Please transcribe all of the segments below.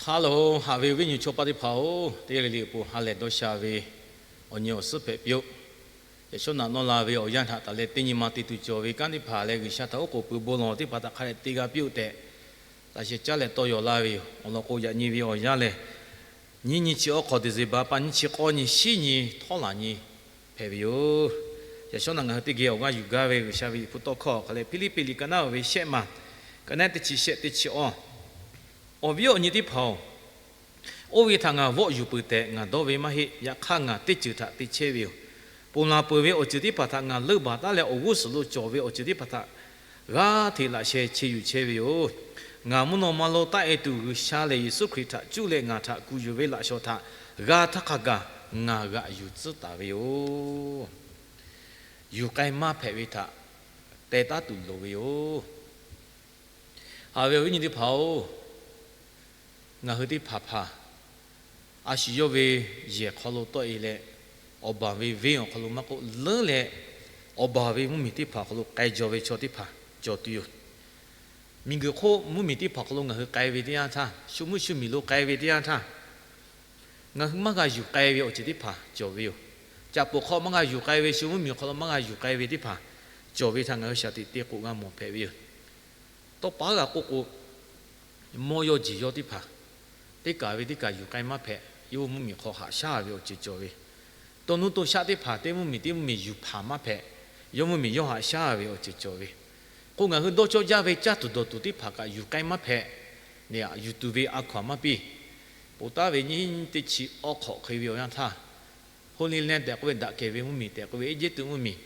Hello, haꞈ ve viˉ nyi chaw paˆ teˇ hpaˍ-oˬ, teˇ g'aˇ le le awˬ pon ha lehˬ dawˇ sha ve awˬ nyi awˬ suhˉ hpehꞈ piˇ-oˆ. Yaꞈ shawˉ naꞈ nawˇ la ve awˬ yanˇ htaꞈ taˍ leh teˇ nyi ma te tuˬ cawˬ ve kanˉ teˇ hpaˍ leh, G'uiˬsha htaꞈ oˉ k'oˍ pui bon lawˬ teˇ hpaˍ htaꞈ hk'a dehꞈ te g'a piˇ-oˆ tehꞈ, laꞈ sheh caˉ leh tawˇ yaw laˇ ve yoˬ. Awˬ lawn k'o, yaꞈ nyi ve awˬ yanˇ lehˬ, nyiˇ nyi chi awˬ hk'awꞈ December pa nyiˇ chi k'awˇ nyi shiˉ nyi htawˇ laˬ nyi hpehꞈ ve yoˬ. Yaꞈ shawˉ naꞈ ngaˬ hui teˇ geh awˬ g'aˇ yuˬ gaˇ ve G'uiˬsha ve liꞈ hpu tawˇ hkawˇ hk'a leh, Hpiˇliˇpiˆ liꞈ ka naˉ oˬ ve shehˆ maˬ, ka naˉ teˇ chi shehˆ teˇ chi awˇ, Awˬ viˉ awˬ nyi teˇ hpaˍ-oˬ, oˇ ve htaꞈ ngaˬ vawˆ yuˬ peuˬ tehꞈ ngaˬ dawˇ ve maˇ heˆ. Yaꞈ hk'aˇ, ngaˬ teˇ ceuˬ htaꞈ te chehˇ ve yoˬ. Ponˬ laˬ peuˬ ve awˬ ceuˬ teˇ hpaˍ htaꞈ ngaˬ leuˆ baˬ taˉ leh, awˬ g'uˇ suhˍ lo cawˬ ve awˬ ceuˬ teˇ hpaˍ htaꞈ g'aˇ hteꞈ laꞈ sheh che yuˬ chehˇ ve yoˬ. Ngaˬ mvuhˇ naw ma lo taˆ-e tuˬ G'uiˬsha lehˬ, Yeˍsuˆ Hkriꞈ htaꞈ cuˇ leh ngaˬ htaꞈ kuˬ yuˬ ve laꞈ shawnˍ htaꞈ g'a htaˇ hk'a gaˬ ngaˬ g'aꞈ yuˬ tcuhˉ taˍ ve yoˬ. Yuˬ k'ai maˇ hpehꞈ ve htaꞈ teh taˉ tuˬ loˍ ve yoˬ. Haꞈ ve awˬ viˉ nyi teˇ hpaˍ-oˬ, ngaˬ hui teˇ hpaˍ hpaˍ a shu yawˇ ve yehˬ hk'aw lo tawˆ-e leh, awˬ baˬ ve venˇ awˬ hk'aw lo maˇ k'oˆ, leuˉ leh awˬ baˬ ve mvuhˇmiˬ teˇ hpaˍ awˬ hk'aw lo k'ai jaw ve chaw teˇ hpaˍ cawˬ tuˬ yoˬ. Miˬguiˬ hk'oˆ mvuhˇmiˬ teˇ hpaˍ awˬ hk'aw lo ngaˬ hui k'ai ve teˇ yanˇ htaˇ, shu mvuhˇ shu miˬ lo k'ai ve teˇ yanˇ htaˇ, ngaˬ hui maˇ g'a yuˬ k'ai ve awˬ ceuˬ teˇ hpaˍ cawˬ ve yoˬ. Caꞈ poˍ hk'aw maˇ g'a yuˬ k'ai ve, shu mvuhˇmiˬ hk'aw lo maˇ g'a yuˬ k'ai ve teˇ hpaˍ cawˬ ve htaꞈ ngaˬ hui shaˍ tiꞈ te k'o g'a mawˬ hpehꞈ ve yoˬ. Tawˇ pa g'a k'oˆ k'o, mawˇ yawˇ jeˬ yawˇ teˇ hpaˍ, teˇ kaˬ ve teˇ kaˬ yuˬ k'ai maˇ hpehꞈ, yawˇ mvuhˇmiˬ hk'aw haꞈ shaˉ ve awˬ ceuˬ cawˬ ve. To nuˇ to shaˆ teˇ hpaˍ teˇ mvuhˇmiˬ teˇ mvuhˇmiˬ yuˬ hpanˍ maˇ hpehꞈ, yawˇ mvuhˇmiˬ yawˇ haꞈ shaˉ ve awˬ ceuˬ cawˬ ve. K'o, ngaˬ hui dawˇ cawˇ jaˇ ve caˇ tuˬ dawˬ tuˬ teˇ hpaˍ kaꞈ yuˬ k'ai maˇ hpehꞈ, neꞈ aꞈ yuˬ tuˬ ve a hkaw-anˬ maˇ piˇ. Poˬ taˍ ve nyiˇ teˇ chi awˇ hk'awꞈ hk'e ve awˬ yanˇ htaˇ, Holy Land tehꞈ k'oˆ ve daꞈ kehˬ ve mvuhˇmiˬ tehꞈ k'oˆ ve, Eˇjiˇtuꞈ mvuhˇmiˬ,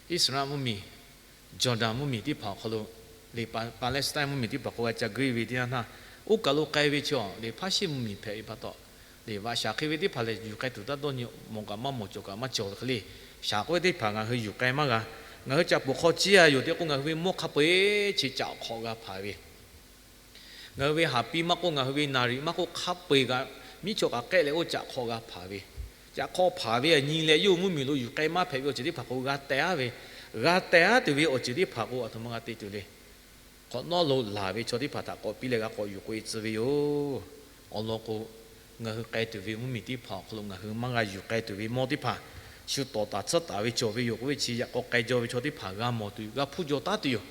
Iˉsaˍreˍlaˆ mvuhˇmiˬ, Jawˇdanˍ mvuhˇmiˬ teˇ hpaˍ awˬ hk'aw lo, leh Palestine mvuhˇmiˬ teˇ hpaˍ hk'aw g'a ca guˇ ve teˇ yanˇ htaˇ, oˇ kaˬ lo k'ai ve chaw lehˬ, hpaˇ shiˉ mvuhˇmiˬ hpehꞈ ve pa taw, lehˬ vaꞈ shaˍ hk'e ve teˇ hpaˍ lehˬ, yuˬ k'ai tuˬ taˇ dawˇ nyi, mawˬ kaꞈ maˇ mawˬ, cawˬ kaꞈ maˇ cawˬ hk'e le. Shaˍ k'oˆ ve teˇ hpaˍ ngaˬ hui yuˬ k'ai maˇ g'a. Ngaˬ hui caꞈ poˍ hk'aw ciˇ a yoˬ tehꞈ k'o, ngaˬ hui ve mawˇ hk'a peu-eˬ chi caꞈ hk'awꞈ g'a hpanˍ ve, ngaˬ hui ve haˍ piˇ maˇ k'oˆ, ngaˬ hui ve naˍ riˍ maˇ k'oˆ, hk'a peu-eˬ kaꞈ miˉ chaw kaꞈ k'ehˆ leh oˇ caꞈ hk'awꞈ g'a hpanˍ ve. Caꞈ hk'awꞈ hpanˍ ve a nyi leh, yawˇ hui mvuhˇmiˬ lo yuˬ k'ai maˇ hpehꞈ ve awˬ ceuˬ teˇ hpaˍ k'o g'a teh-a ve, g'a teh-a tuˬ ve awˬ ceuˬ teˇ hpaˍ k'o, aˬ htoꞈ ma g'a te tuˬ le. Hk'awꞈ nawˉ lo laˬ ve chaw teˇ hpaˍ htaꞈ k'awꞈ piˇ leh g'a k'awꞈ yuˬ k'oꞈ-e tcuh ve yoˬ. Awˬ lawn k'o, ngaˬ hui k'ai tuˬ ve mvuhˇmiˬ teˇ hpaˍ awˬ hk'aw lo ngaˬ hui maˇ g'a yuˬ k'ai tuˬ ve mawˇ teˇ hpaˍ shu tawˍ taˍ tcuhˉ taˍ ve cawˬ ve yoˬ k'oˆ ve chi yaꞈ k'aw k'ai jaw ve chaw teˇ hpaˍ g'a mawˬ tuˬ, g'a hpuˇ jaw taˉ tuˬ yoˬ.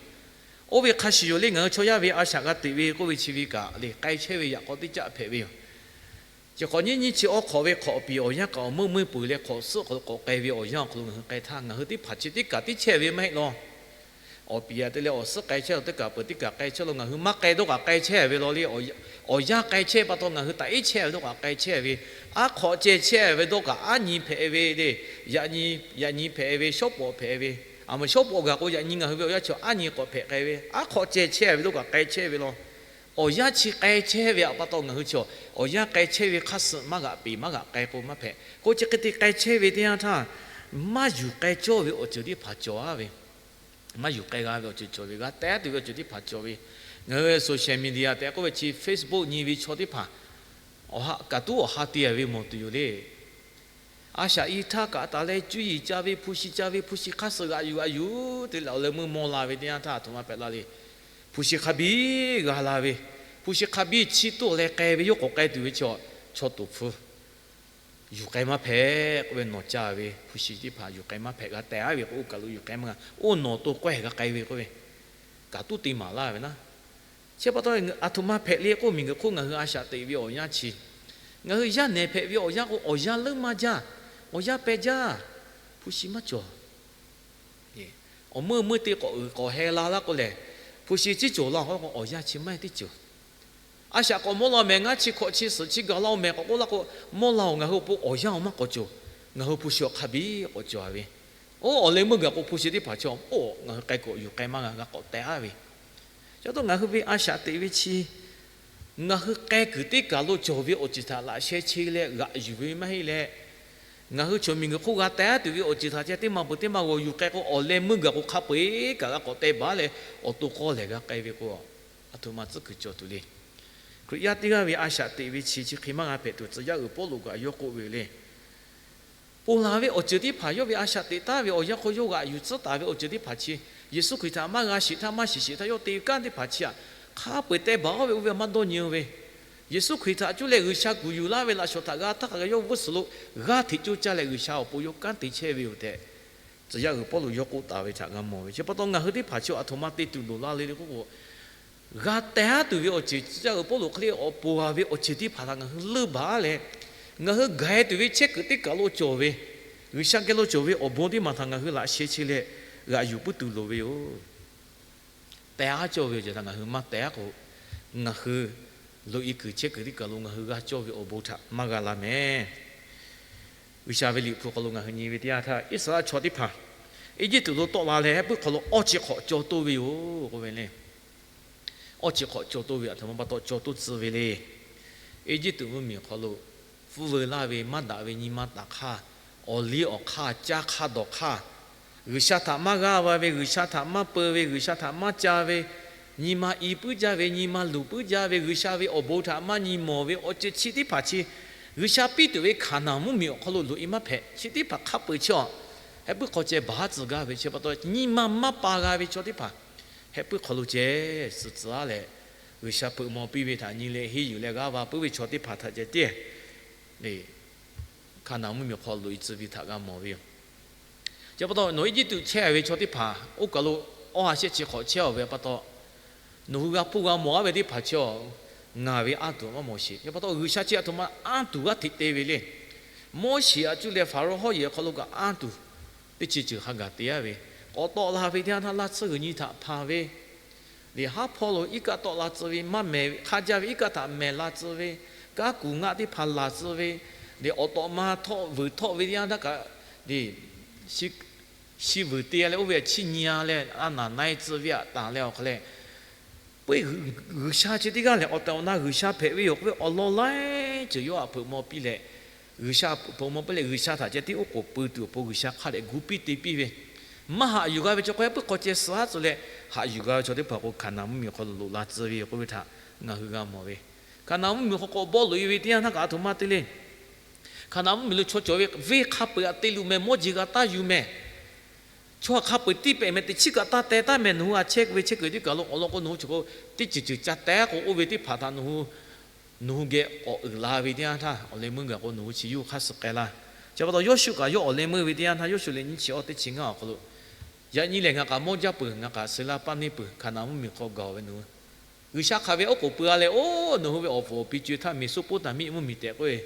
Oˇ ve hk'a shuˍ yoˬ le, ngaˬ hui chaw yaˇ ve a shaꞈ g'a teꞈ ve k'oˆ ve chi ve kaꞈ lehˬ, k'ai chehˇ ve yaꞈ k'aw teˇ caˆ hpehꞈ ve yoˬ. Chi hk'awꞈ nyiˇ nyiˇ chi awˇ hk'awꞈ ve hk'awꞈ piˍ awˬ yanˇ kaꞈ awˬ meuˇ meuˇ peuˬ leh hk'awꞈ suhˆ hk'aw lo k'awꞈ k'ai ve awˬ yanˇ awˬ hk'aw lo ngaˬ hui k'ai htaˇ, ngaˬ hui teˇ hpaˍ chi teˇ kaˬ tiˉ chehˇ ve maˇ heˆ law. Awˬ piˍ a te leh awˬ suhˉ k'ai chehˇ, teˇ kaˬ peuˬ teˇ kaˬ k'ai chehˇ law, ngaˬ hui maˇ k'ai dawˇ kaꞈ k'ai chehˇ ve law le. Awˬ yanˇ k'ai chehˇ pa taw ngaˬ hui taꞈ iˉ chehˇ ve dawˇ kaꞈ k'ai chehˇ ve, aˉ hk'awꞈ ceh chehˇ ve dawˇ kaꞈ aˉ nyi hpehꞈ ve le. Yaꞈ nyi, yaꞈ nyi hpehꞈ ve, shawˉ pawˍ hpehꞈ ve. Aˬ meuꞈ shawˉ pawˍ gaˬ k'o, yaꞈ nyi ngaˬ hui ve awˬ yanˇ chi aˉ nyi k'awꞈ hpehꞈ k'ai ve, aˉ hk'awꞈ ceh chehˇ ve dawˇ kaꞈ k'ai chehˇ ve law. Awˬ yanˇ chi k'ai chehˇ ve pa taw ngaˬ hui chi awˬ yanˇ k'ai chehˇ ve hk'aˇ suh maˇ g'aꞈ peˬ maˇ g'aꞈ k'ai k'o maˇ hpehꞈ. K'o chi hk'e te k'ai chehˇ ve teˇ yanˇ htaˇ, maˇ yuˬ k'ai cawˇ ve awˬ ceuˬ teˇ hpaˍ cawˬ-a ve, maˇ yuˬ k'ai g'a ve awˬ ceuˬ cawˬ ve, g'a teh tuˬ ve awˬ ceuˬ teˇ hpaˍ cawˬ ve, ngaˬ hui social media tehꞈ k'oˆ ve chi Facebook nyi ve chaw teˇ hpaˍ, awˬ ha kaꞈ tuˉ awˬ ha te-a ve mawˬ tuˬ yoˬ le. A shaꞈ i htaˇ kaꞈ taˍ leh cuˇ yiˍ ca ve, hpu shi ca ve, hpu shi hk'aˇ suh g'aꞈ yuˬ g'aꞈ yuˬ te leh awˬ leh meuˇ mawˇ la ve teˇ yanˇ htaˇ, aˬ htoꞈ ma hpehꞈ la le. Hpu shi hk'a biˇ g'a la ve, hpu shi hk'a biˇ chi tuˉ awˬ leh k'ai ve, yawˇ k'awꞈ k'ai tuˬ ve chaw, chaw toˍ hpfuhˇ yuˬ k'ai maˇ hpehꞈ k'oˆ ve nawˬ ca ve hpu shi teˇ hpaˍ yuˬ k'ai maˇ hpehꞈ, g'a teh-a ve k'o, oˇ kaˬ lo yuˬ k'ai maˇ g'a, oˇ nawˬ to k'awehˇ g'a k'ai ve k'oˆ ve, kaꞈ tuˉ te maˍ laˇ ve naˉ. Chi pa taw, aˬ htoꞈ ma hpehꞈ le k'oˆ, miˬguiˬ hk'oˆ ngaˬ hui a shaꞈ teꞈ ve awˬ yanˇ chi, ngaˬ hui yaˇ nehˬ hpehꞈ ve awˬ yanˇ k'o, awˬ yanˇ leuˉ maˇ jaˇ, awˬ yanˇ peh jaˇ, hpu shi maˇ cawˬ. Awˬ meuˇ meuˇ te k'awꞈ uiˍ k'awꞈ heh la laˇ k'o lehˬ, hpu shi tiˉ cawˬ laˇ-oˬ k'o, awˬ yanˇ chi maˇ heˆ tiˉ cawˬ. A shaꞈ k'awꞈ mawˇ la mehˍ, ngaˇ chi hkawꞈ chi suhˍ chi gaˬ la-oˬ mehˍ k'awꞈ k'oˆ laˇ k'o, mawˇ la-oˬ, ngaˬ hui awˬ pon awˬ yanˇ-oˬ maˇ k'awꞈ cawˬ. Ngaˬ hui hpu shi awˬ hk'a biˇ k'awꞈ cawˬ-a ve. Oˇ awˬ leh meuˇ gaˬ k'o, hpu shi teˇ hpaˍ chaw, oˇ ngaˬ hui k'ai kuiˬ yuˬ k'ai maˇ g'a, g'a k'awꞈ teh-a ve. Chi pa taw ngaˬ hui ve a shaꞈ teꞈ ve chi, ngaˬ hui k'ai kuiˬ teˇ kaˬ lo cawˬ ve awˬ ceuˬ htaꞈ laꞈ sheh che leh g'aꞈ yuˬ ve maˇ heˆ leh, ngaˬ hui chaw miˬguiˬ hk'oˆ g'a teh-a tuˬ ve awˬ ceuˬ htaꞈ ceh teˇ maˬ peuˬ teˇ maˬ g'aw yuˬ k'ai k'o, awˬ leh meuˇ gaˬ k'o hk'a peu-eˬ kaꞈ g'a k'awꞈ teh baˬ leh, awˬ to k'awˇ lehˬ g'a k'ai ve k'o, aˬ htoꞈ ma tcuhˉ kuiˬ cawˬ tuˬ le. Hkriꞈ yaˇ teˇ g'aˇ ve a shaꞈ teꞈ ve chi chi hk'e maˇ g'a hpehꞈ tuˬ, tcuh yaˇ uiˍ Pawˇluꞈ kaꞈ yawˇ k'oˆ ve le. Ponˬ laˬ ve awˬ ceuˬ teˇ hpaˍ yawˇ ve a shaꞈ teꞈ taˉ ve awˬ yanˇ hk'aw yawˇ g'aꞈ yuˬ tcuhˉ taˍ ve awˬ ceuˬ teˇ hpaˍ chi, Yeˍsuˆ Hkriꞈ htaꞈ maˇ g'a shiˍ htaˇ, maˇ shiˍ shiˍ htaˇ yawˇ te kanˉ teˇ hpaˍ chi htaꞈ hk'a peu-eˬ teh baˬ-oˬ ve, oˇ ve maˇ dawˇ nyi-o ve. Yeˍsuˆ Hkriꞈ htaꞈ cuˇ leh G'uiˬsha kuˬ yuˬ laˇ ve laꞈ shawˍ htaꞈ g'a htaˇ hk'a g'a yawˇ hui g'uˇ suhˍ lo g'aˇ hteꞈ coˇ caˇ leh G'uiˬsha awˬ pon yawˇ kanˉ te chehˇ ve yoˬ tehꞈ, tcuh yaˇ uiˍ Pawˇluꞈ yawˇ k'oˆ taˍ ve htaꞈ g'a mawˬ ve. Chi pa taw ngaˬ hui teˇ hpaˍ chi aˬ htoꞈ ma te tuˬ loˍ la le le k'oˆ k'o, g'a tehˉ tuˬ ve awˬ ceuˬ, tcuh yaˇ uiˍ Pawˇluꞈ hk'e le awˬ ponˬ a ve awˬ ceuˬ teˇ hpaˍ htaꞈ ngaˬ hui leunˇ baˬ leh, ngaˬ hui gaˬ e tuˬ ve chehˇ kuiˬ teˇ kaˬ lo cawˬ ve, G'uiˬsha geh lo cawˬ ve awˬ bon teˇ maˬ htaꞈ ngaˬ hui laꞈ sheh che leh g'aꞈ yuˬ puiˉ tuˬ loˍ ve yoˬ. Tehˉ cawˇ ve awˬ ceuˬ htaꞈ ngaˬ hui maˇ tehˉ k'o, ngaˬ hui loꞈ e kuiˬ chehˇ kuiˬ teˇ kaˬ lo ngaˬ hui g'a cawˇ ve awˬ bon htaꞈ maˇ g'a la mehˍ. G'uiˬsha ve Liꞈ hpu hk'aw lo ngaˬ hui nyi ve teˇ yanˇ htaˇ, Iˉsaˍreˍlaˆ chaw teˇ hpaˍ Eˇjiˇtuꞈ lo tawˆ la leh heh puiˉ hk'aw lo awˇ chi hk'awꞈ caw toˇ ve yoˬ k'oˆ ve le. Awˇ chi hk'awꞈ caw toˇ ve aˬ htoꞈ ma pa taw caw toˇ tcuh ve le. Eˇjiˇtuꞈ mvuhˇmiˬ hk'aw lo hpfuhˇ veu laˇ ve, maˇ daꞈ ve nyi ma taˍ hk'aˇ, awˬ liˇ awˬ hk'aˇ, caˇ hk'aˇ dawˬ hk'aˇ, G'uiˬsha htaꞈ maˇ g'aˇ va ve, G'uiˬsha htaꞈ maˇ peu ve, G'uiˬsha htaꞈ maˇ ca ve, nyi ma i puiˉ jaˇ ve, nyi ma luˬ puiˉ jaˇ ve, G'uiˬsha ve awˬ bon htaꞈ maˇ nyi mawˬ ve awˬ ceuˬ chi teˇ hpaˍ chi, G'uiˬsha piˇ tuˬ ve Hkaˍnanˍ mvuhˇmiˬ awˬ hk'aw lo loꞈ e maˇ hpehꞈ. Chi teˇ hpaˍ hk'a peu-eˬ chi a, heh puiˉ hk'aw ceh baˬ haˉ tcuh gaˇ ve chi pa taw, nyi ma maˇ pa g'a ve chaw teˇ hpaˍ heh puiˉ hk'aw lo ceh suh tcuh aˉ leh, G'uiˬsha hpeuꞈ maw piˇ ve htaꞈ nyi leh henˇ yuˬ leh g'aˇ va puiˉ ve chaw teˇ hpaˍ htaꞈ ceh tiˉ Hkaˍnanˍ mvuhˇmiˬ hk'aw loꞈ e tcuh ve htaꞈ g'a mawˬ ve yoˬ. Chi pa taw nawˬ Eˇjiˇtuꞈ chehˇ ve chaw teˇ hpaˍ oˇ kaˬ lo awˇ ha shehˆ chi hk'awꞈ chehˇ-aˬ ve pa taw, nawˬ hui g'a hpuˇ g'a mawˬ aˉ ve teˇ hpaˍ chi a, ngaˬ ve anˇ tuˬ maˇ mawˬ sheˍ. Chi pa taw G'uiˬsha chi aˬ htoꞈ ma anˇ tuˬ g'aˇ hteꞈ te ve le. Moˉseˍ aꞈ cuˇ leh Hpaˍrawˇ hawˉ yehˬ awˬ hk'aw lo kaꞈ anˇ tuˬ teˇ chi ceuˬ hk'a gaˬ te aˉ ve, k'awꞈ tawˆ la ve teˇ yanˇ htaˇ laˇ tsuhˇ g'uiˬ nyi htaꞈ hpanˍ ve, liꞈ haˉ hpawˇ lo iˉ kaˆ tawˆ la tcuh ve, maˇ mehˬ hk'a jaˇ ve iˉ kaˆ htaꞈ mehˬ la tcuh ve, kanˉ kuˬ ngaˆ teˇ hpaˍ laˬ tcuh ve, liꞈ awˬ tawꞈ ma htawˆ vuiˬ htawˆ ve teˇ yanˇ htaˇ kaꞈ, liꞈ shi vuiˬ te leh oˇ ve chiˇ nyi-a leh a naˍ na-e tcuh ve aꞈ tanˍ leh awˬ hk'aw leh, peuˬ G'uiˬsha chi teˇ g'aˇ lehˬ awˬ tehˬ awˬ na G'uiˬsha hpehꞈ ve yoˬ k'oˆ ve awˬ lawn laiˉ ceuˬ yawˇ htaꞈ hpeuꞈ maw piˇ leh, G'uiˬsha hpeuꞈ maw piˇ leh G'uiˬsha htaꞈ ceh tiˉ oˉ k'oˍ pui tuˬ awˬ pon G'uiˬsha hk'a dehꞈ gu piˇ te piˇ ve, maˇ haꞈ yuˬ g'a ve chaw hk'aw heh puiˉ hk'aw ceh suh haˉ tcuh leh, haꞈ yuˬ g'a ve chaw teˇ hpaˍ k'o Hkaˍnanˍ mvuhˇmiˬ hk'aw lo loꞈ la tcuh ve yoˬ k'oˆ ve htaꞈ ngaˬ hui g'a mawˬ ve. Hkaˍnanˍ mvuhˇmiˬ hk'aw k'awꞈ bawˆ loꞈ e ve teˇ yanˇ htaˇ kaꞈ aˬ htoꞈ ma te le. Hkaˍnanˍ mvuhˇmiˬ lo chaw cawˬ ve venˇ hk'a peu-eˬ aꞈ te luˬ mehˍ, mawˇ jeˬ g'a taˇ yuˬ mehˍ. Chaw hk'a peu-eˬ tiˇ pehˍ mehˍ, teˇ chiˉ kaꞈ taˇ teh taˉ mehˍ. Nawˬ hui a chehˇ ve chehˇ kuiˬ teˇ kaˬ lo awˬ lawn k'o nawˬ hui chi k'o teˇ ceuˬ ceuˬ ca teh k'o oˇ ve teˇ hpaˍ htaꞈ nawˬ hui nawˬ hui geh k'awꞈ uiˍ la ve teˇ yanˇ htaˇ, awˬ leh meuˇ gaˬ k'o nawˬ hui chi yawˇ hui hk'aˇ suh k'ai laˇ. Chi pa taw Yawˇshuˆ kaꞈ yawˇ awˬ leh meuˇ ve teˇ yanˇ htaˇ, Yawˇshuˆ leh nyiˇ chi awˇ teˇ chi ngaˇ awˬ hk'aw lo, yaꞈ nyi lehˬ ngaˬ kaꞈ mawˇ jaˇ peuˬ, ngaˬ kaꞈ suh laˇ paˇ neˇ peuˬ, Hkaˍnanˍ mvuhˇmiˬ hk'aw gaˬ-oˬ ve nawˬ hui G'uiˬsha hk'aˬ ve oˉ k'oˍ pui-a leh, oˇ nawˬ hui ve awˬ puˍ awˬ pi co-e htaˇ Meˍsoˉpoˉtaˍmiˆ mvuhˇmiˬ tehꞈ k'oˆ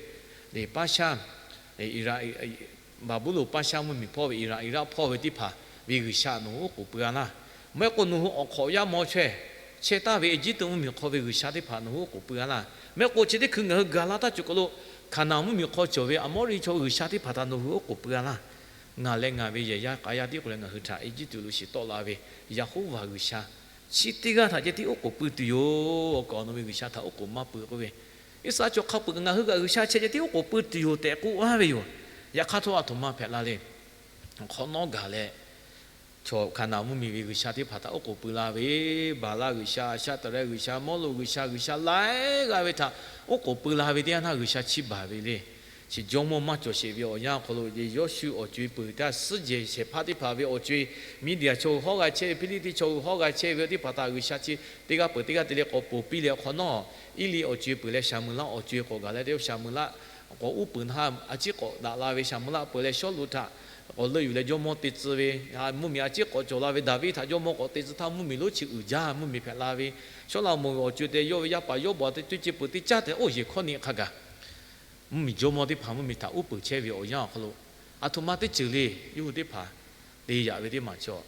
ve, Paˉshaˇ, Baˍbuˍlonˍ Paˉshaˇ mvuhˇmiˬ hpawˇ ve Iˍraꞈ, Iˍraꞈ hpawˇ ve teˇ hpaˍ ve G'uiˬsha nawˬ hui oˉ k'oˍ pui-a laˇ. Maˇ heˆ k'o nawˬ hui awˬ hk'awꞈ yaˇ maw chaweh chehˇ taˍ ve Eˇjiˇtuꞈ mvuhˇmiˬ hk'aw ve G'uiˬsha teˇ hpaˍ nawˬ hui oˉ k'oˍ pui-a laˇ. Maˇ heˆ k'o chi teˇ hkui ngaˬ hui gaˬ la taˇ cawˬ kaˬ lo Hkaˍnanˍ mvuhˇmiˬ hk'aw cawˬ ve Aˍmawˇriˆ chaw G'uiˬsha teˇ hpaˍ htaꞈ nawˬ hui oˉ k'oˍ pui-a laˇ. Ngaˬ leh ngaˬ ve yehˬ yaˇ k'a yaˇ tiˉ k'o leh ngaˬ hui htaꞈ Eˇjiˇtuꞈ lo shiˍ tawˆ la ve Yaˍhoˉvaˬ G'uiˬsha chi teˇ g'aˇ htaꞈ ceh tiˉ oˉ k'oˍ pui tuˬ yoˬ. Awˬ kaˍ awˬ nu ve G'uiˬsha htaꞈ oˉ k'oˍ maˇ pui k'oˆ ve, Iˉsaˍreˍlaˆ chaw hk'a peu-eˬ ngaˬ hui kaꞈ G'uiˬsha chehˇ ceh tiˉ oˉ k'oˍ pui tuˬ yoˬ tehꞈ k'oˆ laˇ ve yoˬ. Yaꞈ hk'aˇ htawˇ aˬ htoꞈ ma hpehꞈ la le. Hk'awꞈ nawˉ gaˬ leh, chaw Hkaˍnanˍ mvuhˇmiˬ ve G'uiˬsha teˇ hpaˍ htaꞈ oˉ k'oˍ pui la ve, Baˍlaˆ g'uiˬsha, Shaˍtaˍrehˍ g'uiˬsha, Mawˇluꞈ g'uiˬsha, g'uiˬsha laiˉ g'aˇ ve htaꞈ oˉ k'oˍ pui la ve teˇ yanˇ htaˇ G'uiˬsha chiˇ baˬ ve le. Chi jawˇmawˇ maˇ cawˬ sheˍ ve awˬ yanˇ awˬ hk'aw lo Yawˇshuˆ awˬ co-e peuˬ htaˇ, suhˉ jehˬ shehˍ hpaˇ teˇ hpaˍ ve awˬ co-e, Miˇdiˍaˍ chaw hui hawˉ g'a chehˇ ve, Hpiˇliˇtiˆ chaw hui hawˉ g'a chehˇ ve teˇ hpaˍ htaꞈ G'uiˬsha chi teˇ g'aˇ peuˬ teˇ g'aˇ te leh k'awꞈ ponˬ piˇ leh awˬ hk'awꞈ nawˉ, Eˇliˆ awˬ co-e peuˬ leh Shaˍmuˍlaˆ awˬ co-e k'awꞈ gaˬ leh te, Shaˍmuˍlaˆ k'awꞈ uˉ peunˍ htaˇ a ciˉ k'awꞈ daꞈ la ve, Shaˍmuˍlaˆ peuˬ leh Sawˉluꞈ htaꞈ k'awꞈ leuˆ yuˬ leh jawˇmawˇ te tcuh ve, mvuhˇmiˬ a ciˉ k'awꞈ cawˬ la ve Daˍviˆ htaꞈ jawˇmawˇ k'awꞈ te tcuh htaˇ mvuhˇmiˬ lonˉ chi uiˍ jaˇ mvuhˇmiˬ hpehꞈ la ve, Sawˉlaꞈmonˍ ve awˬ co-e te yawˇ ve yaˇ paˍ yawˇ bawˬ te teˇ ceuˬ peuˬ teˇ caˉ tehꞈ oˇ yehˬ hkawˇ nyi hk'a gaˬ mvuhˇmiˬ jawˇmawˇ teˇ hpaˍ mvuhˇmiˬ htaꞈ uˉ peunˍ chehˇ ve awˬ yanˇ awˬ hk'aw lo, aˬ htoꞈ ma teˇ ceuˬ le, yawˇ hui teˇ hpaˍ te yaꞈ ve teˇ maˬ chaw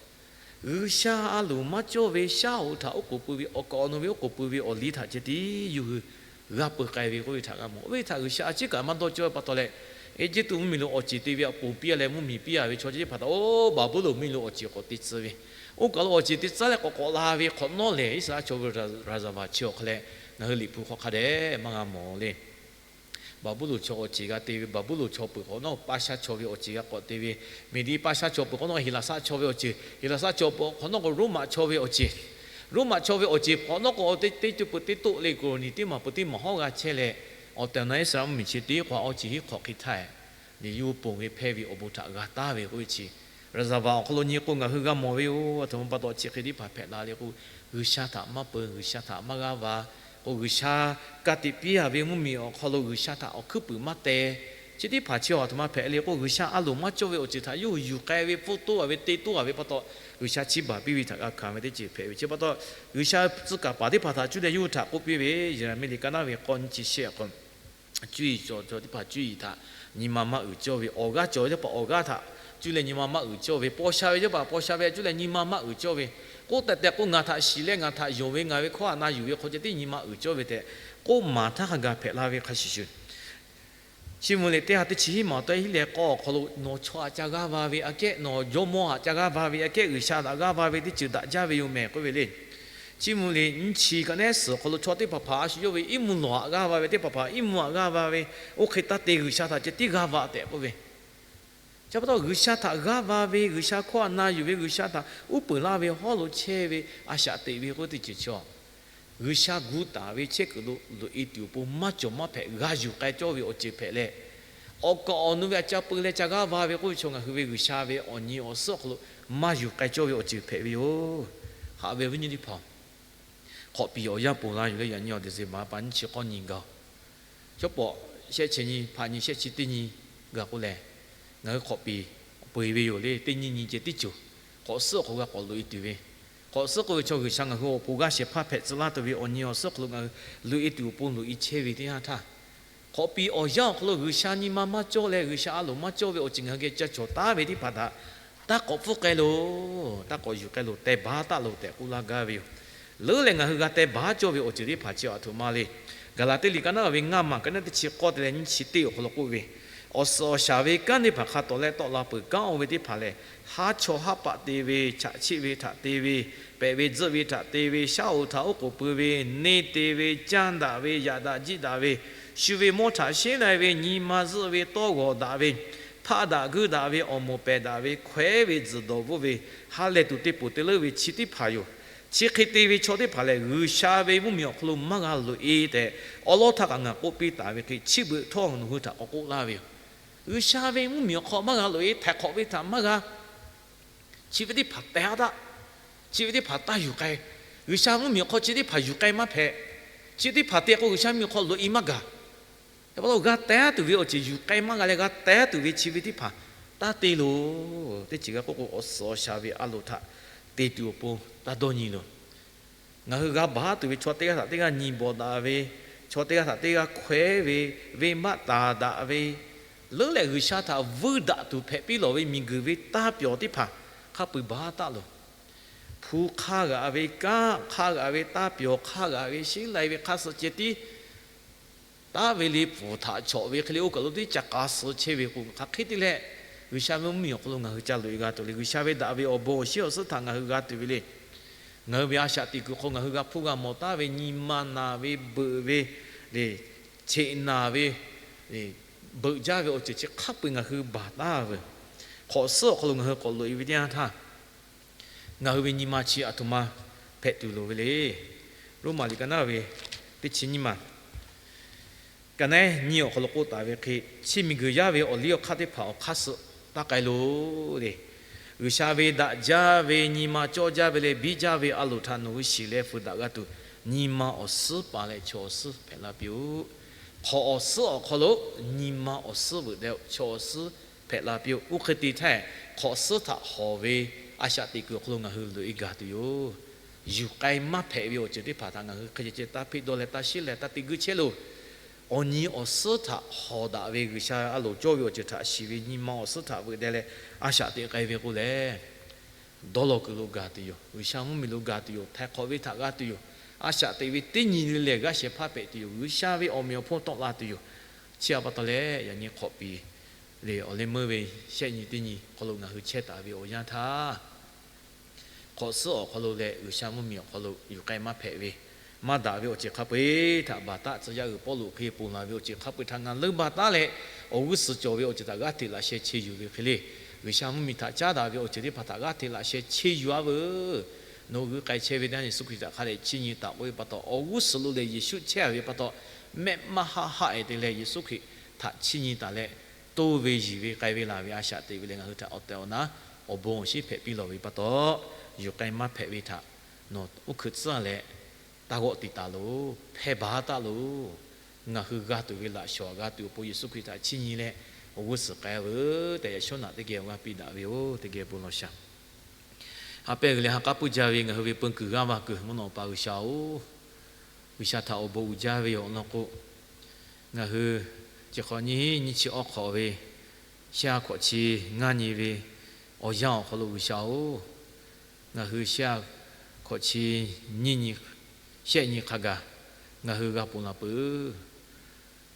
G'uiˬsha a loˍ maˇ cawˇ ve shaˉ hoꞈ htaꞈ oˉ k'oˍ pui ve, awˬ kaˍ awˬ nu ve oˉ k'oˍ pui ve awˬ liˇ htaꞈ ceh tiˉ yawˇ hui g'a peuˬ k'ai ve k'oˆ ve htaꞈ g'a mawˬ. Oˇ ve htaꞈ G'uiˬsha a ciˉ kaꞈ maˇ dawˇ cawˇ ve pa taw leh, Eˇjiˇtuꞈ mvuhˇmiˬ lo awˬ ceˬ te ve aꞈ ponˬ piˇ-a leh mvuhˇmiˬ piˇ-a ve chaw chi teˇ hpaˍ htaꞈ oˇ Baˍbuˍlonˍ mvuhˇmiˬ lo awˬ ceˬ k'awꞈ te tcuh ve, oˇ kaˬ lo awˬ ceˬ te tcuh leh k'awꞈ k'awꞈ la ve hk'awꞈ nawˉ lehˬ, Iˉsaˍreˍlaˆ chaw ve raˍzaˍvaˍ chi awˬ hk'aw leh ngaˬ hui Liꞈ hpu hk'aw hk'a dehꞈ maˇ g'a mawˬ le. Baˍbuˍlonˍ chaw awˬ ceˬ g'a te ve, Baˍbuˍlonˍ chaw peuˬ hk'awꞈ nawˉ Paˇshaˇ chaw ve awˬ ceˬ g'a k'awꞈ te ve, Meˍdiˆ Paˇshaˇ chaw peuˬ hk'awꞈ nawˉ Heˍlaˍsaˆ chaw ve awˬ ceˬ, Heˍlaˍsaˆ chaw peuˬ hk'awꞈ nawˉ k'o Roˉmaꞈ chaw ve awˬ ceˬ, Roˉmaꞈ chaw ve awˬ ceˬ hk'awꞈ nawˉ k'o teˇ ceuˬ peuˬ teˇ toˆ le, Kawˍronˍdiˍ teˇ maˬ peuˬ teˇ maˬ hawˉ g'a chehˇ leh, awˬ tehˬ awˬ na Iˉsaˍreˍlaˆ mvuhˇmiˬ chi teˇ hk'awꞈ awˬ ceˬ hiˉ hk'awꞈ hk'e htaˇ, liꞈ yuˇ ponˬ ve hpehˇ ve awˬ bon htaꞈ g'a taˍ ve k'oˆ ve chi, raˍzaˍvaˍ awˬ hk'aw lo nyi k'o ngaˬ hui g'a mawˬ ve yoˬ. Aˬ htoꞈ ma pa taw chi hk'e teˇ hpaˍ hpehꞈ la le k'o, G'uiˬsha htaꞈ maˇ peu, G'uiˬsha htaꞈ maˇ g'aˇ va, K'o, G'uiˬsha ka tiꞈ piˇ a ve mvuhˇmiˬ awˬ hk'aw lo G'uiˬsha htaꞈ awˬ hkuiˉ puiˍ maˇ teh. Chi teˇ hpaˍ chi a htoꞈ ma hpehꞈ le k'o, G'uiˬsha a loˍ maˇ cawˇ ve awˬ ceuˬ htaꞈ yawˇ hui yuˬ k'ai ve, pfuhˇ toˇ a ve, te toˇ a ve pa taw, G'uiˬsha chiˇ baˬ piˇ ve htaꞈ g'a hkanˍ ve teˇ ceuˬ hpehꞈ ve chi pa taw, G'uiˬsha tcuh kaˍ paˍ teˇ hpaˍ htaꞈ cuˇ leh yawˇ hui htaꞈ k'oˆ piˇ ve, Yeˍraˍmiˆ liꞈ ka naˉ ve k'awˇ nyiˇ chi shehˆ k'o, cuˇ yiˍ cawˬ cawˬ teˇ hpaˍ cuˇ yiˍ htaꞈ nyi ma maˇ uiˍ cawˇ ve, awˬ g'aˇ cawˬ ve teˇ hpaˍ awˬ g'aˇ htaꞈ cuˇ leh nyi ma maˇ uiˍ cawˇ ve, paw sha ve teˇ hpaˍ paw sha ve cuˇ leh nyi ma maˇ uiˍ cawˇ ve, k'oˆ tehꞈ tehꞈ k'o, ngaˬ htaꞈ shiˍ leh ngaˬ htaꞈ yonˍ ve, ngaˬ ve hkawˇ htaꞈ na yuˬ ve hk'aw ceh tiˉ nyi ma uiˍ cawˇ ve tehꞈ k'oˆ maˍ htaˇ hk'a gaˬ hpehꞈ la ve hk'a shuˍ shuˍ, Chiˇ mvuh liꞈ teˇ ha teˇ chi hiˉ maˬ awˬ taw hiˉ leh k'awˇ awˬ hk'aw lo, nawˬ chaw htaꞈ ca g'aˇ va ve aꞈ kehˉ, nawˬ jawˇmawˇ htaꞈ ca g'aˇ va ve aꞈ kehˉ, G'uiˬsha htaꞈ g'aˇ va ve teˇ ceuˬ daꞈ jaˇ ve yoˬ mehˍ k'oˆ ve le. Chiˇ mvuh liꞈ nyiˇ chi ka neˉ suhˍ awˬ hk'aw lo chaw teˇ hpaˍ hpaˍ a shu yawˇ ve iˉ mvuhˇ lawˬ htaꞈ g'aˇ va ve teˇ hpaˍ hpaˍ iˉ mvuhˇ htaꞈ g'aˇ va ve, oˇ hk'e taˇ te G'uiˬsha htaꞈ ceh tiˉ g'aˇ va tehꞈ k'oˆ ve, chi pa taw G'uiˬsha htaꞈ g'aˇ va ve, G'uiˬsha hkawˇ htaꞈ na yuˬ ve, G'uiˬsha htaꞈ uˉ peunˍ laˇ ve hawˉ lo chehˇ ve a shaꞈ teꞈ ve k'oˆ teˇ ceuˬ chaw, G'uiˬsha gu taˍ ve chehˇ kuiˬ lo loꞈ-e tuˬ awˬ pon maˇ cawˬ maˇ hpehꞈ g'a yuˬ k'ai cawˇ ve awˬ ceuˬ hpehꞈ leh, awˬ kaˍ awˬ nu ve a ca peu leh ca g'aˇ va ve k'oˆ ve chaw ngaˬ hui ve G'uiˬsha ve awˬ nyi awˬ suhˉ awˬ hk'aw lo maˇ yuˬ k'ai cawˇ ve awˬ ceuˬ hpehꞈ ve yoˬ. Haꞈ ve awˬ viˉ nyi teˇ hpaˍ, hk'awꞈ piˍ awˬ yanˇ ponˬ la yuˬ leh yaꞈ nyi awˬ December pa nyiˇ chi k'awˇ nyi gaˬ-oˬ. Chaw pawˍ shehˆ chi nyi, hpaꞈ nyi shehˆ chi teˇ nyi gaˬ k'oˆ lehˬ, ngaˬ hui hk'awꞈ piˍ peu eˬ ve yoˬ le. Teˇ nyi nyi ceh tiˉ cawˬ. K'awꞈ suhˉ awˬ hk'aw g'a k'awꞈ loꞈ-e tuˬ ve, k'awꞈ suhˉ k'oˆ ve chaw G'uiˬsha ngaˬ hui awˬ pon g'aˇ shehˍ hpaˇ hpehꞈ tcuh laˇ tuˬ ve awˬ nyi awˬ suhˉ awˬ hk'aw lo ngaˬ hui loꞈ-e tuˬ awˬ pon loꞈ-e chehˇ ve teˇ yanˇ htaˇ, hk'awꞈ piˍ awˬ yanˇ awˬ hk'aw lo G'uiˬsha nyi ma maˇ cawˇ leh G'uiˬsha a loˍ maˇ cawˇ ve awˬ ceuˬ ngaˬ hui geh ca cawˬ taˉ ve teˇ hpaˍ htaꞈ taˇ k'awꞈ pfuhˇ k'ai loˬ, taˇ k'awꞈ yuˬ k'ai loˬ, teh baˬ taˉ loˬ tehꞈ k'oˆ laˇ gaˇ ve yoˬ. Leuˉ leh ngaˬ hui g'a teh baˬ cawˇ ve awˬ ceuˬ teˇ hpaˍ chi a htoꞈ ma le. Gaˍlaˍtiˆ liꞈ ka naˉ ve ngaˇ maˬ ka naˉ teˇ chi k'awˇ te leh nyiˇ chi teˇ awˬ hk'aw lo k'oˆ ve, awˬ suhˍ awˬ shaˍ ve kanˉ teˇ hpaˍ hk'a tawˍ leh tawˆ la peuˬ kanˉ oˇ ve teˇ hpaˍ lehˬ, haˉ chawˇ haˉ paˆ te ve, chaꞈ chiˆ ve htaꞈ te ve, pehꞈ ve tzuhˆ ve htaꞈ te ve, shaˉ hoꞈ htaꞈ oˉ k'oˍ pui ve, neˇ te ve, canˇ daꞈ ve, yaꞈ daꞈ jiˆ daꞈ ve, shu ve mawˇ htaꞈ sheˉ lai ve, nyi ma zuhˆ ve, tawˇ g'awˬ daꞈ ve, hpaˆ daꞈ guiˇ daꞈ ve, awˬ moˍ pehˬ daꞈ ve, hkawehˉ ve, tzuhˬ dawˬ bvuhˆ ve, ha lehˬ tuˬ te poˬ te leuˉ ve chi teˇ hpaˍ yoˬ. Chi hk'e te ve chaw teˇ hpaˍ lehˬ, G'uiˬsha ve mvuhˇmiˬ awˬ hk'aw lo maˇ g'a loꞈ-e tehꞈ awˉ lawˉ htaˇ kaꞈ ngaˬ k'oˆ piˇ taˍ ve hk'e, chi beuꞈ htawˇ nawˬ hui htaꞈ k'awꞈ k'oˆ laˇ ve yoˬ. G'uiˬsha ve mvuhˇmiˬ awˬ hk'aw maˇ g'a loꞈ-e, htaiˍ hk'awꞈ ve htaꞈ maˇ g'a, chi ve teˇ hpaˍ tehꞈ haˉ daꞈ, chi ve teˇ hpaˍ taˇ yuˬ k'ai. G'uiˬsha mvuhˇmiˬ awˬ hk'aw chi teˇ hpaˍ yuˬ k'ai maˇ hpehꞈ. Chi teˇ hpaˍ te k'o G'uiˬsha mvuhˇmiˬ awˬ hk'aw loꞈ-e maˇ gaˬ. Yaꞈ pa taw g'a teh tuˬ ve awˬ ceuˬ yuˬ k'ai maˇ g'a leh, g'a teh tuˬ ve chi ve teˇ hpaˍ taˇ te loˬ. Teˇ ceuˬ g'a k'oˆ k'o, awˬ suhˍ awˬ shaˍ ve a loˍ htaꞈ te tuˬ awˬ pon taˇ dawˇ nyi loˬ. Ngaˬ hui g'a baˬ tuˬ ve chaw teˇ g'aˇ htaꞈ teˇ g'aˇ nyi bawˬ daꞈ ve, chaw teˇ g'aˇ htaꞈ teˇ g'aˇ hkawehˉ ve, venˇbaˆ taˍ daꞈ ve, leuˉ leh G'uiˬsha htaꞈ vuiˇ daꞈ tuˬ hpehꞈ piˇ lawˬ ve miˬguiˬ ve taˇ pyawˬ teˇ hpaˍ hk'a peu-eˬ baˬ taˆ loˬ. Hpu hk'a g'aꞈ ve, kanˉ hk'a g'aꞈ ve, taˇ pyawˬ hk'a g'aꞈ ve, sheˉ lai ve hk'a suh ceh tiˉ taˉ ve le pfuhˍ htaꞈ chawꞈ ve hk'e le, oˇ kaˬ lo teˇ ca k'a suh chehˇ ve k'o, hk'aˬ hk'e te leh G'uiˬsha ve mvuhˇmiˬ awˬ hk'aw lo ngaˬ hui ca loꞈ-e g'a tuˬ le. G'uiˬsha ve daꞈ ve awˬ bon awˬ shinˉ awˬ suhˉ htaꞈ ngaˬ hui g'a tuˬ ve le. Ngaˬ hui ve a shaꞈ teꞈ kuiˬ hk'aw ngaˬ hui g'a hpuˇ g'a mawˬ taˉ ve nyi ma naˬ ve, beuꞈ ve, cheꞈ naˬ ve, beuꞈ jaˇ ve awˬ ceuˬ chi hk'a peu-eˬ ngaˬ hui baˬ taˍ ve, hk'awꞈ suhˉ awˬ hk'aw lo ngaˬ hui k'awꞈ loꞈ-e ve teˇ yanˇ htaˇ, ngaˬ hui ve nyi ma chi a htoꞈ ma hpehꞈ tuˬ loˍ ve le. Roˉmaꞈ liꞈ ka naˉ ve teˇ chi nyiˇ maˬ ka naˉ nyiˇ awˬ hk'aw lo k'oˆ taˍ ve hk'e, chi miˬguiˬ yaˇ ve awˬ liˇ awˬ hk'aˇ teˇ hpaˍ awˬ hk'aˇ suh taˇ k'ai loˬ le. G'uiˬsha ve daꞈ jaˇ ve, nyi ma cawˇ jaˇ ve leh biˇ jaˇ ve a loˍ htaꞈ nawˬ hui shiˍ leh fuiˍ daꞈ g'a tuˬ, nyi ma awˬ suhˉ paˍ leh chaw awˬ suhˉ hpehꞈ la piˇ-oˆ. Hk'awꞈ awˬ suhˉ awˬ hk'aw lo nyi ma awˬ suhˉ veuꞈ deh-o, chaw awˬ suhˉ hpehꞈ la piˇ-oˆ. Oˇ hk'e te htaˇ, hk'awꞈ suhˉ htaꞈ hawˍ ve a shaꞈ teꞈ kuiˬ awˬ hk'aw lo ngaˬ hui loꞈ-e gaˬ tuˬ yoˬ. Yuˬ k'ai maˇ hpehꞈ ve awˬ ceuˬ teˇ hpaˍ htaꞈ ngaˬ hui hk'e ceh ceh taˇ hpeˆ dawˇ leh taˇ sheˉ leh taˇ te guiˇ chehˇ loˬ. Awˬ nyi awˬ suhˉ htaꞈ hawˍ daꞈ ve, G'uiˬsha a loˍ cawˇ ve awˬ ceuˬ htaꞈ shiˍ ve, nyi ma awˬ suhˉ htaꞈ veuꞈ deh leh a shaꞈ teꞈ k'ai ve k'o lehˬ, dawˇ law kuiˬ lo gaˬ tuˬ yoˬ. G'uiˬsha mvuhˇmiˬ lo gaˬ tuˬ yoˬ. Htaiˍ hk'awꞈ ve htaꞈ g'a tuˬ yoˬ. A shaꞈ teꞈ ve teˇ nyi le lehˬ g'aˇ shehˍ hpaˇ hpehꞈ tuˬ yoˬ. G'uiˬsha ve awˬ meꞈ awˬ hponˇ tawˆ la tuˬ yoˬ. Chi a pa taw leh, yaꞈ nyi hk'awꞈ piˍ le awˬ leh meuˇ ve shehˆ nyi teˇ nyi hk'aw lo ngaˬ hui chehˇ taˍ ve awˬ yanˇ htaˇ, hk'awꞈ suhˉ awˬ hk'aw lo leh G'uiˬsha mvuhˇmiˬ awˬ hk'aw lo yuˬ k'ai maˇ hpehꞈ ve, maˇ daꞈ ve awˬ ceuˬ hk'a peu-eˬ htaꞈ baˬ taˉ tcuh yaˇ uiˍ Pawˇluꞈ hk'e ponˬ laˬ ve awˬ ceuˬ hk'a peu-eˬ htaꞈ ngaˬ leuˉ baˬ taˉ leh, awˬ g'uˇ suhˍ cawˬ ve awˬ ceuˬ htaꞈ g'aˇ hteꞈ laꞈ sheh che yuˬ ve hk'e le. G'uiˬsha mvuhˇmiˬ htaꞈ caˉ daꞈ ve awˬ ceuˬ teˇ hpaˍ htaꞈ g'aˇ hteꞈ laꞈ sheh che yuˬ-a veuˬ. Nawˬ hui k'ai chehˇ ve teˇ yanˇ Yeˍsuˆ Hkriꞈ htaꞈ hk'a dehꞈ chiˇ nyi taˍ k'oˆ ve pa taw, awˬ g'uˇ suhˍ lo leh Yeˍsuˆ chehˇ-a ve pa taw, mehˆ maˇ haˆ haˆ-e te leh Yeˍsuˆ Hkriꞈ htaꞈ chiˇ nyi taˍ leh, toˇ ve yiˬ ve k'ai ve laˬ ve a shaꞈ teꞈ ve leh ngaˬ hui htaꞈ awˬ tehˬ awˬ na awˬ bon awˬ shinˉ hpehꞈ piˇ lawˬ ve pa taw, yuˬ k'ai maˇ hpehꞈ ve htaꞈ nawˬ uˉ hkeuꞈ tcuhˉ leh, taˇ g'awˆ te taˍ loˬ. Hpehˇ baˬ taˉ loˬ. Ngaˬ hui g'a tuˬ ve laꞈ shawˍ g'a tuˬ awˬ pon Yeˍsuˆ Hkriꞈ htaꞈ chiˇ nyi leh awˬ g'uˇ suhˍ k'ai veuˬ tehꞈ, yaꞈ shawˉ naꞈ teˇ geh awˬ g'aˇ piˇ daꞈ ve yoˬ. Teˇ geh bon lawˬ shaˍ. Ha pehˇ g'uiˬ leh ha k'aˉ puiˉ jaˇ ve ngaˬ hui ve peu kuiˬ g'aˇ va kuiˬ mvuhˇ naw pa G'uiˬsha-oˬ, G'uiˬsha htaꞈ awˬ bon uiˍ jaˇ ve yoˬ. Awˬ lawn k'o, ngaˬ hui chi hk'awꞈ nyiˇ nyiˇ chi awˉ hk'awꞈ ve shehˆ ha hkawꞈ chi ngaˇ nyi ve awˬ yanˇ awˬ hk'aw lo G'uiˬsha-oˬ, ngaˬ hui shehˆ ha hkawꞈ chi nyiˇ nyi, shehˆ nyi hk'a gaˬ ngaˬ hui g'a ponˬ laˬ peuˬ.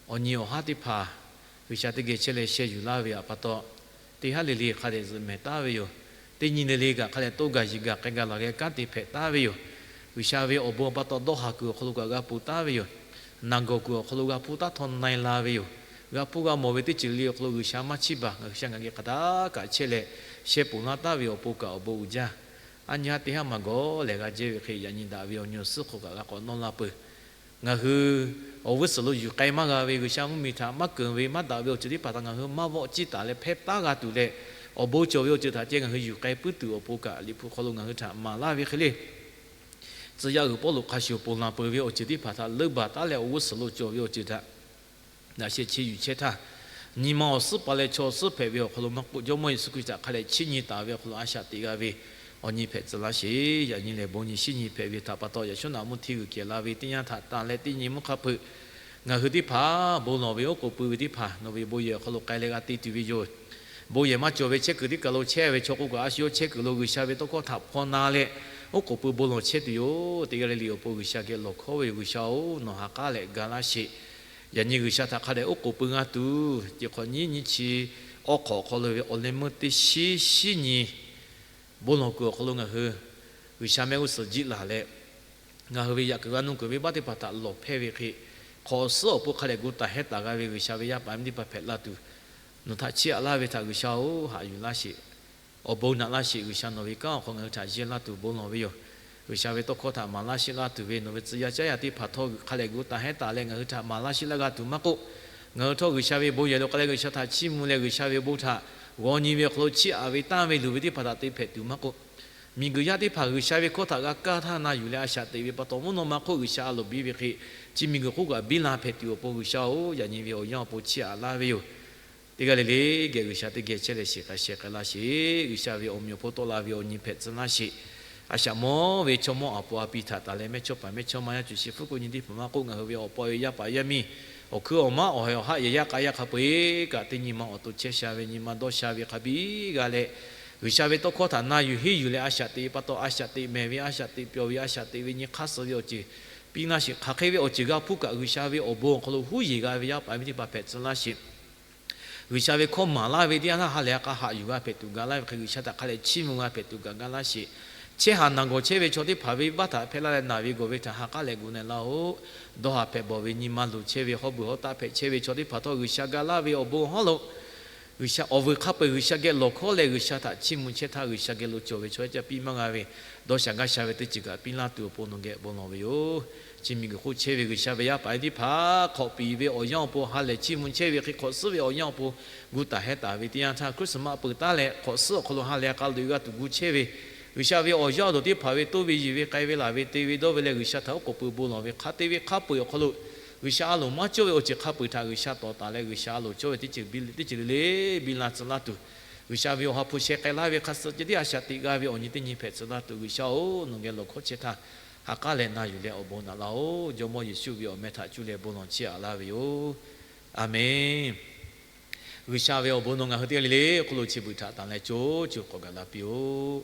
Awˬ nyi awˬ haˉ teˇ hpaˍ G'uiˬsha teˇ geh chehˇ leh sheh yuˬ laˇ ve pa taw, teˇ haˉ le le hk'a dehꞈ zuhꞈ mehˍ taˉ ve yoˬ. Teˇ nyi le le kaꞈ hk'a dehꞈ toˇ gaˬ yiˍ gaˬ k'ai gaˬ laˬ geh kanˉ te hpehꞈ taˉ ve yoˬ. G'uiˬsha ve awˬ bon pa taw dawˇ haˍ kuiˬ awˬ hk'aw lo kaꞈ g'a ponˬ taˉ ve yoˬ. Naˬ gawˬ kuiˬ awˬ hk'aw lo g'a hpuˇ taˉ htawˇ na e la ve yoˬ. G'a hpuˇ g'a mawˬ ve teˇ ceuˬ le awˬ hk'aw lo G'uiˬsha maˇ chiˇ baˬ, ngaˬ G'uiˬsha ngaˬ geh hk'aˬ htaˇ kaꞈ chehˇ leh sheh ponˬ laˇ taˉ ve awˬ pon kaꞈ awˬ bon uiˍ jaˇ. Aˉ nyi haˉ teˇ haˉ maˬ gawˬ lehˬ g'a jehˇ ve hk'e, yaꞈ nyi daꞈ ve awˬ nyi awˬ suhˉ hk'aw kaꞈ g'a k'awꞈ nawˇ la peuˬ. Ngaˬ hui awˬ g'uˇ suhˍ lo yuˬ k'ai maˇ g'a ve, G'uiˬsha mvuhˇmiˬ htaꞈ maˇ keunˍ ve maˇ daꞈ ve awˬ ceuˬ teˇ hpaˍ htaꞈ ngaˬ hui maˇ vawˆ ciˇ taˍ leh hpehˇ taˉ g'a tuˬ leh, awˬ bon cawˬ ve awˬ ceuˬ htaꞈ ceh ngaˬ hui yuˬ k'ai puiˉ tuˬ awˬ pon kaꞈ Liꞈ hpu hk'aw lo ngaˬ hui htaꞈ maˍ laˇ ve hk'e le. Tcuh yaˇ g'uiˬ Pawˇluꞈ hk'a shuˍ ponˬ laˬ peuˬ ve awˬ ceuˬ teˇ hpaˍ htaꞈ leuˆ baˬ taˉ leh awˬ g'uˇ suhˍ lo cawˬ ve awˬ ceuˬ htaꞈ daꞈ sheh chi yuˬ chehˇ htaˇ, nyi ma awˬ suhˉ pa leh chaw awˬ suhˉ hpehꞈ ve awˬ hk'aw lo maˇ k'oˆ, Jawˇmawˇ Yeˍsuˆ Hkriꞈ htaꞈ hk'a dehꞈ chiˇ nyi taˍ ve awˬ hk'aw lo a shaꞈ teꞈ g'a ve awˬ nyi hpehꞈ tcuh laˇ sheˍ. Yaꞈ nyi lehˬ bon nyi shinˉ nyi hpehꞈ ve htaꞈ pa taw, yaꞈ shawˉ naꞈ mvuhˇ hteˇ g'uiˬ kehˬ la ve teˇ yanˇ htaꞈ tanˬ leh teˇ nyi mvuhˇ hk'a peuˬ, ngaˬ hui teˇ hpaˍ bon lawˬ ve oˉ k'oˍ pui ve teˇ hpaˍ nawˬ ve bon yehˬ awˬ hk'aw lo k'ai leh g'a te tuˬ ve yoˬ. Bon yehˬ maˇ cawˬ ve chehˇ kuiˬ teˇ kaˬ lo chehˇ ve chaw k'oˆ kaꞈ a shu yawˇ chehˇ kuiˬ lo G'uiˬsha ve tawˇ hkawˇ htaꞈ hpaw na leh oˉ k'oˍ pui bon lawˬ chehˇ tuˬ yoˬ. Teˇ g'aˇ le le awˬ pon G'uiˬsha geh lawˬ hkawˉ ve yoˬ. G'uiˬsha-oˬ, nawˬ ha k'aˉ leh ga laˇ sheˍ. Yaꞈ nyi G'uiˬsha htaꞈ hk'a dehꞈ oˉ k'oˍ pui g'a tuˬ, teˇ hk'awꞈ nyiˇ nyiˇ chi awˉ hk'awꞈ awˬ hk'aw lo ve awˬ leh meuˇ teˇ shinˉ shinˉ nyi bon lawˬ kuiˬ awˬ hk'aw lo ngaˬ hui G'uiˬsha mehˆ g'uˇ suhˍ jiˆ laˬ leh, ngaˬ hui ve yaꞈ kuiˬ g'a nuˇ kuiˬ venˇbaˆ teˇ hpaˍ htaꞈ lawˬ hpehˇ ve hk'e, hk'awꞈ suhˉ awˬ pon hk'a dehꞈ gu taˍ hehˉ taˍ g'a ve G'uiˬsha ve yaˇ paˍ miˇ teˇ hpaˍ hpehꞈ la tuˬ, nawˬ htaꞈ chiˇ aꞈ laˇ ve htaꞈ G'uiˬsha-oˬ, haꞈ yuˬ laˇ sheˍ. Awˬ bon naꞈ laˇ sheˍ. G'uiˬsha nawˬ ve kanˉ awˬ hk'aw ngaˬ hui htaꞈ yehˇ laˇ tuˬ bon lawˬ ve yoˬ. G'uiˬsha ve tawˇ hkawˇ htaꞈ maˍ laˇ sheˆ laˇ tuˬ ve nawˬ ve tcuh yaˇ caˉ yaˇ teˇ hpaˍ htawˇ hk'a dehꞈ gu taˍ hehˉ taˍ leh ngaˬ hui htaꞈ maˍ laˇ sheˆ laˇ g'a tuˬ maˇ k'oˆ, ngaˬ hui htawˇ G'uiˬsha ve bon yehˬ lo k'ai leh G'uiˬsha htaꞈ chiˇ mvuh leh G'uiˬsha ve bon htaꞈ g'aw nyi ve awˬ hk'aw lo chiˇ aꞈ ve tanˇ ve luˬ ve teˇ hpaˍ htaꞈ te hpehꞈ tuˬ maˇ k'oˆ, miˬguiˬ yaˇ teˇ hpaˍ G'uiˬsha ve hkawˇ htaꞈ g'a kaˇ htaˇ na yuˬ leh a shaꞈ teꞈ ve pa taw, mvuhˇ naw ma hk'oˆ G'uiˬsha a loˍ biˇ ve hk'e, chi miˬguiˬ hk'oˆ kaꞈ biˇ la hpehꞈ tuˬ awˬ pon G'uiˬsha-oˬ, yaꞈ nyi ve awˬ yanˇ awˬ pon chiˇ aꞈ laˇ ve yoˬ. Teˇ g'aˇ le le geh G'uiˬsha teˇ geh chehˇ leh shiˍ k'a sheh k'ai laˇ sheˍ. G'uiˬsha ve awˬ meꞈ awˬ hponˇ tawˆ la ve awˬ nyi hpehꞈ tcuh laˇ sheˍ. A shaꞈ mawˇ ve chaw mawˇ aˬ po a pi htaꞈ taˍ leh mehˇchawˇpaˍ mehˇchawˇma yaˇ cuˬ shiˍ fuˉ k'o nyi teˇ hpaˍ maˇ k'oˆ, ngaˬ hui ve awˬ pa ve yaˇ paˍ yaˇ miˇ awˬ hkuiˉ awˬ maˉ awˬ heh awˬ haˆ yehˬ yaˇ k'a yaˇ hk'a peu-eˬ kaꞈ teˇ nyi ma awˬ to chehˇ sha ve nyi ma dawˇ sha ve hk'a biˇ g'a leh, G'uiˬsha ve tawˇ hkawˇ htaꞈ na yuˬ henˇ yuˬ leh a shaꞈ teꞈ pa taw, a shaꞈ teꞈ mehˍ ve, a shaꞈ teꞈ pyawˬ ve, a shaꞈ teꞈ ve nyi hk'aˇ suh ve awˬ ceuˬ piˇ laˇ sheˍ. Hk'aˬ hk'e ve awˬ ceuˬ g'a hpuˇ kaꞈ G'uiˬsha ve awˬ bon awˬ hk'aw lo huˉ yeˬ g'a ve yaˇ paˍ miˇ teˇ hpaˍ hpehꞈ tcuh laˇ sheˍ. G'uiˬsha ve hkawˇ maˍ laˇ ve teˇ yanˇ htaˇ ha lehˬ a k'a haꞈ yuˬ g'a hpehꞈ tuˬ gaˬ laˇ ve hk'e, G'uiˬsha htaꞈ hk'a leh chiˇ mvuh g'a hpehꞈ tuˬ gaˬ gaˇ laˇ sheˍ. Chehˇ haˍ naˬ gawˬ chehˇ ve chaw teˇ hpaˍ venˇbaˆ htaꞈ hpehꞈ laˇ leh naˬ ve gawˬ ve htaꞈ ha k'aˉ leh gu na laˇ-oˬ. Dawˇ haˍ hpehꞈ bawˬ ve nyi ma luˬ chehˇ ve hawˉ beuˬ hawˉ taˆ hpehꞈ chehˇ ve chaw teˇ hpaˍ htawˇ G'uiˬsha ga laˇ ve awˬ bon hawˉ lo G'uiˬsha awˬ vuiˬ hk'a peu-eˬ G'uiˬsha geh lawˬ hkawˉ leh G'uiˬsha htaꞈ chiˇ mvuh chehˇ htaˇ, G'uiˬsha geh lo cawˬ ve chaw yaˇ ca piˇ maˇ g'a ve dawˇ sha gaˇ sha ve teˇ ceuˬ kaꞈ piˇ laˇ tuˬ awˬ pon nawˬ geh bon lawˬ ve yoˬ. Chi miˬguiˬ hk'oˆ chehˇ ve G'uiˬsha ve yaˇ paˍ yaˇ teˇ hpaˍ hk'awꞈ piˍ ve awˬ yanˇ awˬ pon ha lehˬ chiˇ mvuh chehˇ ve hk'e, hk'awꞈ suhˉ ve awˬ yanˇ awˬ pon gu taˍ hehˉ taˍ ve teˇ yanˇ htaˇ, Christmas peuˬ taˉ leh hk'awꞈ suhˉ awˬ hk'aw lo ha lehˬ a k'a loꞈ e g'a tuˬ gu chehˇ ve G'uiˬsha ve awˬ yaˇ awˬ duˬ teˇ hpaˍ ve toˇ ve yiˬ ve k'ai ve laˬ ve te ve dawˇ ve leh G'uiˬsha htaꞈ oˉ k'oˍ pui bon lawˬ ve hk'a te ve hk'a peu-eˬ awˬ hk'aw lo, G'uiˬsha a loˍ maˇ cawˇ ve awˬ ceuˬ hk'a peu-eˬ htaꞈ G'uiˬsha tawˍ taˍ leh G'uiˬsha a loˍ cawˇ ve teˇ ceuˬ le le biˇ la tcuh laˇ tuˬ, G'uiˬsha ve awˬ ha hpu sheh k'ai laˇ ve hk'a suh ceh tiˉ a shaꞈ teꞈ g'a ve awˬ nyi teˇ nyi hpehꞈ tcuh laˇ tuˬ, G'uiˬsha-oˬ, nawˬ geh lawˬ hkawˉ chehˇ htaˇ ha k'aˉ leh na yuˬ leh awˬ bon naꞈ laˇ-oˬ. Jawˇmawˇ Yeˍsuˆ ve awˬ meh htaꞈ cuˇ leh bon lawˬ chiˇ aꞈ laˇ ve yoˬ. Aˍmenˍ. G'uiˬsha ve awˬ bon nawˬ ngaˬ hui teˇ g'aˇ le le hk'oˆ lo chi beuꞈ htaꞈ tanˬ leh co co k'awꞈ gaˬ la piˇ-oˆ.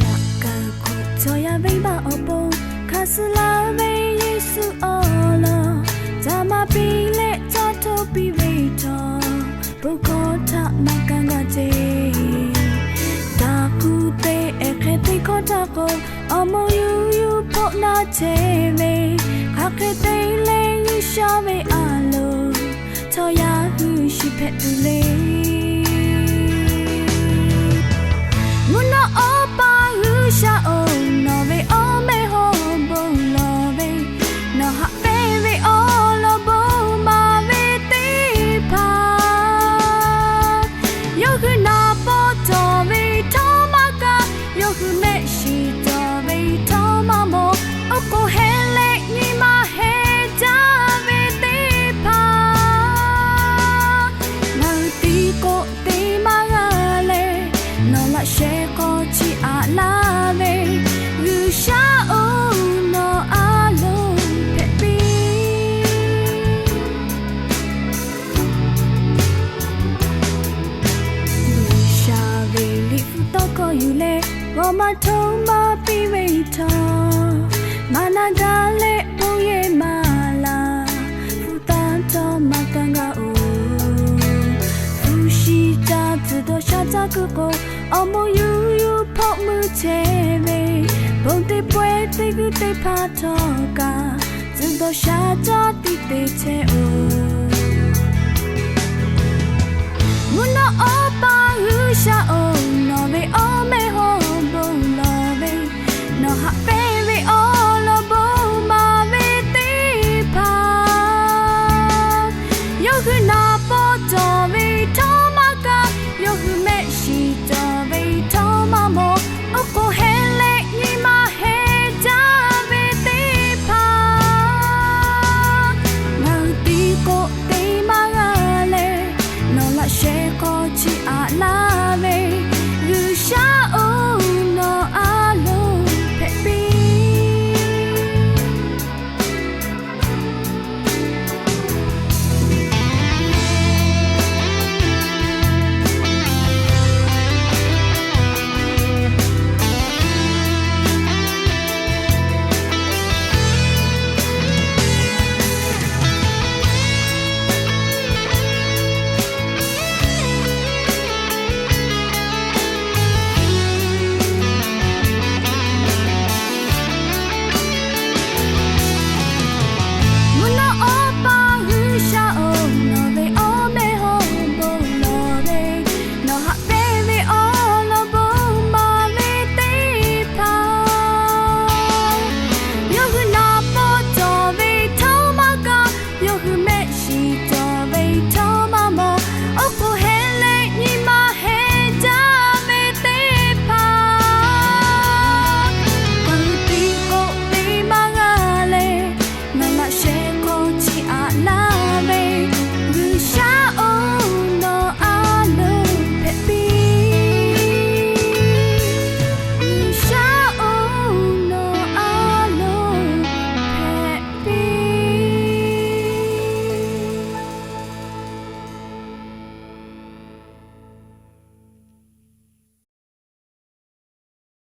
Yaꞈ kaˍ hk'oˆ chaw yaˇ venˇbaˆ awˬ pon hk'a suh laˇ ve Yeˍsuˆ awˬ lawn, caˇ maˇ piˇ leh caˇ hto piˇ ve htawˇ, bon hkawˇ htaꞈ maˇ kanˇ g'a ceˇ. Daꞈ kuˬ te ehˉ hk'e teˇ hkawˇ htaˇ k'o, awˬ moˍ yuˬ yuˬ hpoˆ na chehˇ ve, hk'aˬ hk'e te leh G'uiˬsha ve a loˍ chaw yaˇ hui shiˍ hpehꞈ tuˬ le. Naˍ paw cawˬ ve htawˇ maˇ kaˇ, yawˇ hui mehˆ shiˍ cawˬ ve htawˇ maˇ mawˬ, oˉ k'oˍ heh leh nyi ma heh jaˇ ve teˇ hpaˍ, ngaˬ hui tiˉ k'oˆ te maˇ g'a leh, nawˬ laꞈ sheh k'aw chiˇ aꞈ laˇ ve, G'uiˬsha-oˬ, nawˬ a loˍ hpehꞈ piˇ. G'uiˬsha ve liꞈ hpu tawˇ hkawˇ yuˬ leh, g'awˬ maˇ htoˇ maˇ piˇ ve htawˇ, maˍ na gaˇ leh bon yehˬ maˍ laˬ, hpu taˇ htawˇ maˇ kaˇ gaˇ-oˬ. Hpu shi caˇ tcuh dawˬ sha caˇ kuiˬ k'o, awˬ moˍ yuˬ yuˬ hpawˆ mui chehˇ ve, bon teˇ pawehˇ teˇ g'uˇ teˇ hpaˍ htawˇ kaꞈ, tcuh dawˬ sha caˇ tiˉ te chehˇ-oˬ. Mvuhˇ naw awˬ paˍ